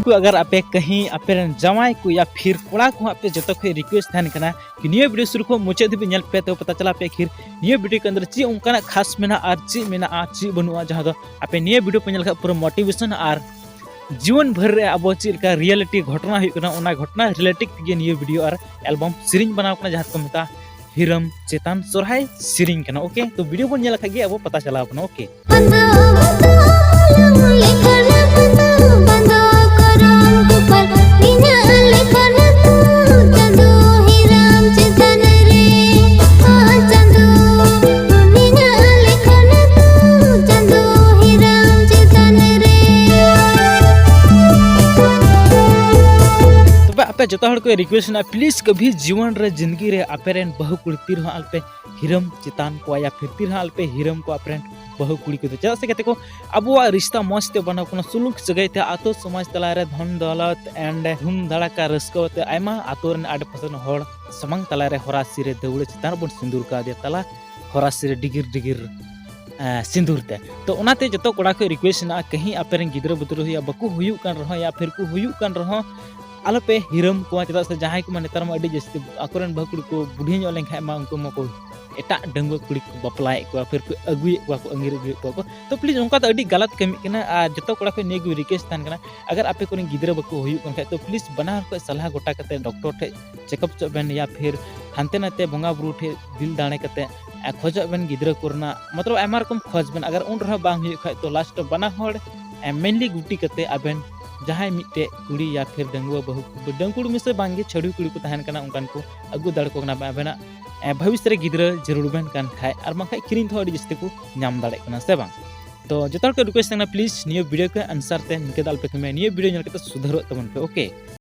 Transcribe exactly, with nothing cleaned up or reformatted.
ᱠᱚ, ᱟᱜᱟᱨ ᱟᱯᱮ ᱠᱟᱹᱦᱤ ᱟᱯᱮ ᱨᱮᱱ ᱡᱟᱶᱟᱭ ᱠᱚ ᱭᱟ ᱯᱷᱤᱨ ᱠᱚᱲᱟ ᱠᱚ ᱦᱚᱸ ᱟᱯᱮ ᱡᱚᱛᱚ ᱠᱷᱚᱱ ᱨᱤᱠᱩᱭᱮᱥᱴ ᱛᱟᱦᱮᱱ ᱠᱟᱱᱟ ᱠᱤ ᱱᱤᱭᱟᱹ ᱵᱷᱤᱰᱤᱭᱳ ᱥᱩᱨᱩ ᱠᱷᱚᱱ ᱢᱩᱪᱟᱹᱫ ᱫᱷᱟᱹᱵᱤᱡ ᱧᱮᱞ ᱯᱮ, ᱛᱚ ᱯᱟᱛᱟ ᱪᱟᱞᱟᱣ ᱯᱮ ᱟᱹᱠᱷᱤᱨ ᱱᱤᱭᱟᱹ ᱵᱷᱤᱰᱤᱭᱳ ᱠᱚ ᱟᱱᱫᱟᱨ ᱪᱮᱫ ᱚᱱᱠᱟᱱᱟᱜ ᱠᱷᱟᱥ ᱢᱮᱱᱟᱜᱼᱟ ᱟᱨ ᱪᱮᱫ ᱢᱮᱱᱟᱜᱼᱟ, ᱪᱮᱫ ᱵᱟᱹᱱᱩᱜᱼᱟ, ᱡᱟᱦᱟᱸ ᱫᱚ ᱟᱯᱮ ᱱᱤᱭᱟᱹ ᱵᱷᱤᱰᱤᱭᱳ ᱯᱮ ᱧᱮᱞ ᱞᱮᱠᱷᱟᱱ ᱯᱩᱨᱟᱹ ᱢᱳᱴᱤᱵᱷᱮᱥᱚᱱ ᱟᱨ ᱡᱤᱭᱚᱱ ᱵᱷᱳᱨ ᱨᱮ ᱟᱵᱚ ᱪᱮᱫ ᱞᱮᱠᱟ ᱨᱤᱭᱮᱞᱤᱴᱤ ᱜᱷᱚᱴᱚᱱᱟ ᱦᱩᱭᱩᱜ ᱠᱟᱱᱟ, ᱚᱱᱟ ᱜᱷᱚᱴᱚᱱᱟ ᱨᱤᱞᱮᱴᱤᱝ ᱛᱮᱜᱮ ᱱᱤᱭᱟᱹ ᱵᱷᱤᱰᱤᱭᱳ ᱟᱨ ᱮᱞᱵᱟᱢ ᱥᱮᱨᱮᱧ ᱵᱮᱱᱟᱣ ᱠᱟᱱᱟ, ᱡᱟᱦᱟᱸ ᱫᱚᱠᱚ ᱢᱮᱛᱟᱜᱼᱟ ᱦᱤᱨᱟᱹᱢ ᱪᱮᱛᱟᱱ ᱥᱚᱨᱦᱟᱭ ᱥᱮᱨᱮᱧ ᱠᱟᱱᱟ᱾ ᱳᱠᱮ, ᱛᱚ ᱵᱷᱤᱰᱤᱭᱳ ᱵᱚᱱ ᱧᱮᱞ ᱞᱮᱠᱷᱟᱡ ᱜᱮ ᱟᱵᱚ ᱯᱟᱛᱟ ᱪᱟᱞᱟᱣ ᱠᱟᱱᱟ᱾ ᱳᱠᱮ᱾ ᱵᱟᱸᱫᱚ, ᱵᱟᱸᱫᱚ, ᱞᱮᱠᱷᱟᱱ ᱵᱟᱸᱫᱚ, ᱵᱟᱸᱫᱚ ᱠᱚᱨᱚᱢ ᱠᱚᱯᱟᱞ, ᱤᱧᱟᱹᱜ ᱞᱮᱠᱷᱟᱱ ᱫᱚ ᱪᱟᱸᱫᱚ ᱦᱤᱨᱟᱹᱢ ᱪᱮᱛᱟᱱ ᱨᱮ, ᱚ ᱪᱟᱸᱫᱚ, ᱤᱧᱟᱹᱜ ᱞᱮᱠᱷᱟᱱ ᱫᱚ ᱪᱟᱸᱫᱚ ᱦᱤᱨᱟᱹᱢ ᱪᱮᱛᱟᱱ ᱨᱮ᱾ ᱛᱚᱵᱮ ᱟᱯᱮ ᱡᱚᱛᱚ ᱦᱚᱲ ᱠᱚ ᱨᱤᱠᱩᱭᱮᱥᱴ ᱢᱮᱱᱟᱜᱼᱟ, ᱯᱞᱤᱡ ᱠᱟᱵᱷᱤ ᱡᱤᱭᱚᱱ ᱨᱮ, ᱡᱤᱱᱫᱜᱤ ᱨᱮ ᱟᱯᱮ ᱨᱮᱱ ᱵᱟᱹᱦᱩ ᱠᱩᱲᱤ ᱛᱤ ᱨᱮᱦᱚᱸ ᱟᱞᱚᱯᱮ ᱦᱤᱨᱟᱹᱢ ᱪᱮᱛᱟᱱ ᱠᱚᱣᱟ ᱭᱟ ᱯᱷᱤᱨ ᱛᱤ ᱨᱮᱦᱚᱸ ᱟᱞᱚᱯᱮ ᱦᱤᱨᱟᱹᱢ ᱠᱚᱣᱟ ᱟᱯᱮ ᱨᱮᱱ ᱵᱟᱹᱦᱩ ᱠᱩᱲᱤ ᱠᱚᱫᱚ᱾ ᱪᱮᱫᱟᱜ ᱥᱮ ᱜᱟᱛᱮ ᱠᱚ, ᱟᱵᱚᱣᱟᱜ ᱨᱤᱥᱛᱟ ᱢᱚᱡᱽ ᱛᱮ ᱵᱮᱱᱟᱣ ᱠᱟᱱᱟ, ᱥᱩᱞᱩᱠ ᱥᱟᱹᱜᱟᱹᱭ ᱛᱮ ᱟᱛᱳ ᱥᱚᱢᱟᱡᱽ ᱛᱟᱞᱟᱨᱮ ᱫᱷᱚᱱ ᱫᱚᱞᱚᱛ and ᱫᱷᱩᱢ ᱫᱷᱟᱲᱟᱠᱟ ᱨᱟᱹᱥᱠᱟᱹ ᱟᱛᱮ ᱟᱭᱢᱟ ᱟᱛᱳ ᱨᱮᱱ ᱟᱰᱮ ᱯᱟᱥᱮ ᱨᱮᱱ ᱦᱚᱲ ᱥᱟᱢᱟᱝ ᱛᱟᱞᱟᱨᱮ ᱦᱚᱨᱟᱥᱤ ᱨᱮ ᱫᱟᱹᱣᱲᱟᱹ ᱪᱮᱛᱟᱱ ᱨᱮᱵᱚᱱ ᱥᱤᱸᱫᱩᱨ ᱠᱟᱣᱫᱮᱭᱟ, ᱛᱟᱞᱟ ᱦᱚᱨᱟᱥᱤ ᱨᱮ ᱰᱤᱜᱤᱨ ᱰᱤᱜᱤᱨ, ᱮᱸ, ᱥᱤᱸᱫᱩᱨ ᱛᱮ᱾ ᱛᱚ ᱚᱱᱟᱛᱮ ᱡᱚᱛᱚ ᱠᱚᱲᱟ ᱠᱚ ᱨᱤᱠᱩᱭᱮᱥᱴ ᱢᱮᱱᱟᱜᱼᱟ, ᱠᱟᱹᱦᱤ ᱟᱯᱮ ᱨᱮᱱ ᱜᱤᱫᱽᱨᱟᱹ ᱯᱤᱫᱽᱨᱟᱹ ᱦᱩᱭᱩᱜᱼᱟ, ᱵᱟᱠᱚ ᱦᱩᱭᱩᱜ ᱠᱟᱱ ᱨᱮᱦᱚᱸ ᱭᱟ ᱯᱷᱤᱨ ᱠᱚ ᱦᱩᱭᱩᱜ ᱠᱟᱱ ᱨᱮᱦᱚᱸ, ᱟᱞᱚᱯᱮ ᱦᱤᱨᱟᱹᱢ ᱠᱚᱣᱟ᱾ ᱪᱮᱫᱟᱜ ᱥᱮ ᱡᱟᱦᱟᱸᱭ ᱠᱚᱢᱟ ᱱᱮᱛᱟᱨ ᱢᱟ ᱟᱹᱰᱤ ᱡᱟᱹᱥᱛᱤ ᱟᱠᱚᱨᱮᱱ ᱵᱟᱹᱦᱩ ᱠᱩᱲᱤ ᱠᱚ ᱵᱩᱰᱷᱤ ᱧᱚᱜ ᱞᱮᱱᱠᱷᱟᱱ ᱢᱟ ᱩᱱᱠᱩ ᱢᱟᱠᱚ ᱮᱴᱟᱜ ᱰᱟᱺᱜᱩᱣᱟᱹ ᱠᱩᱲᱤ ᱠᱚ ᱵᱟᱯᱞᱟᱭᱮᱫ ᱠᱚᱣᱟ, ᱯᱷᱤᱨ ᱠᱚ ᱟᱹᱜᱩᱭᱮᱫ ᱠᱚᱣᱟ ᱠᱚ, ᱟᱹᱜᱤᱨ ᱟᱹᱜᱩᱭᱮᱫ ᱠᱚᱣᱟ ᱠᱚ᱾ ᱛᱚ ᱯᱞᱤᱡ ᱚᱱᱠᱟ ᱫᱚ ᱟᱹᱰᱤ ᱜᱟᱞᱟᱛ ᱠᱟᱹᱢᱤᱜ ᱠᱟᱱᱟ᱾ ᱟᱨ ᱡᱚᱛᱚ ᱠᱚᱲᱟ ᱠᱚ ᱱᱤᱭᱟᱹ ᱜᱮ ᱨᱤᱠᱩᱭᱮᱥᱴ ᱛᱟᱦᱮᱱ ᱠᱟᱱᱟ, ᱟᱜᱟᱨ ᱟᱯᱮ ᱠᱚᱨᱮᱱ ᱜᱤᱫᱽᱨᱟᱹ ᱵᱟᱠᱚ ᱦᱩᱭᱩᱜ ᱠᱟᱱ ᱠᱷᱟᱡ ᱛᱚ ᱯᱞᱤᱡ ᱵᱟᱱᱟ ᱦᱚᱲ ᱠᱷᱚᱡ ᱥᱟᱞᱦᱟ ᱜᱚᱴᱟ ᱠᱟᱛᱮ ᱰᱚᱠᱴᱚᱨ ᱴᱷᱮᱡ ᱪᱮᱠᱟᱯ ᱦᱚᱪᱚᱜ ᱵᱮᱱ, ᱭᱟ ᱯᱷᱤᱨ ᱦᱟᱱᱛᱮ ᱱᱟᱛᱮ ᱵᱚᱸᱜᱟ ᱵᱩᱨᱩ ᱴᱷᱮᱡ ᱫᱤᱞ ᱫᱟᱲᱮ ᱠᱟᱛᱮ, ᱟᱨ ᱠᱷᱚᱡᱚᱜ ᱵᱮᱱ ᱜᱤᱫᱽᱨᱟᱹ ᱠᱚᱨᱮᱱᱟᱜ ᱢᱚᱛᱞᱚᱵ ᱟᱭᱢᱟ ᱨᱚᱠᱚᱢ ᱠᱷᱚᱡᱽ ᱵᱮᱱ᱾ ᱟᱜᱟᱨ ᱩᱱ ᱨᱮᱦᱚᱸ ᱵᱟᱝ ᱦᱩᱭᱩᱜ ᱠᱷᱟᱡ ᱛᱚ ᱞᱟᱥᱴ ᱵᱟᱱᱟ ᱦᱚᱲ ᱢᱮᱱᱞᱤ ᱜᱩᱴᱤ ᱠᱟᱛᱮ ᱟᱵᱮᱱ ᱡᱟᱦᱟᱸᱭ ᱢᱤᱫᱴᱮᱡ ᱠᱩᱲᱤ ᱭᱟ ᱯᱷᱤᱨ ᱰᱟᱺᱜᱩᱣᱟᱹ ᱵᱟᱹᱦᱩ, ᱰᱟᱺᱜᱩᱣᱟᱹ ᱠᱩᱲᱤ ᱢᱮᱥᱮ ᱵᱟᱝ ᱜᱮ ᱪᱷᱟᱹᱰᱩ ᱠᱩᱲᱤ ᱠᱚ ᱛᱟᱦᱮᱱ ᱠᱟᱱᱟ, ᱚᱱᱠᱟᱱ ᱠᱚ ᱟᱹᱜᱩ ᱫᱟᱲᱮ ᱠᱚ ᱠᱟᱱᱟ ᱵᱮᱱ ᱟᱵᱮᱱᱟᱜ, ᱮ, ᱵᱷᱚᱵᱤᱥ ᱨᱮ ᱜᱤᱫᱽᱨᱟᱹ ᱡᱟᱹᱨᱩᱲ ᱵᱮᱱ ᱠᱟᱱ ᱠᱷᱟᱡ, ᱟᱨ ᱵᱟᱝᱠᱷᱟᱡ ᱠᱤᱨᱤᱧ ᱛᱮᱦᱚᱸ ᱟᱹᱰᱤ ᱡᱟᱹᱥᱛᱤ ᱠᱚ ᱧᱟᱢ ᱫᱟᱲᱮᱭᱟᱜ ᱠᱟᱱᱟ, ᱥᱮ ᱵᱟᱝ? ᱛᱚ ᱡᱚᱛᱚ ᱦᱚᱲ ᱠᱚ ᱨᱤᱠᱩᱭᱮᱥᱴ ᱛᱟᱦᱮᱱᱟ, ᱯᱞᱤᱡ ᱱᱤᱭᱟᱹ ᱵᱷᱤᱰᱤᱭᱳ ᱠᱚ ᱟᱱᱥᱟᱨ ᱛᱮ ᱱᱤᱝᱠᱟᱹ ᱫᱚ ᱟᱞᱚᱯᱮ ᱠᱟᱹᱢᱤᱭᱟ, ᱱᱤᱭᱟᱹ ᱵᱷᱤᱰᱤᱭᱳ ᱧᱮᱞ ᱠᱟᱛᱮ ᱥᱩᱫᱷᱟᱹᱨᱚᱜ ᱛᱟᱵᱚᱱ ᱯᱮ, ᱳᱠᱮ?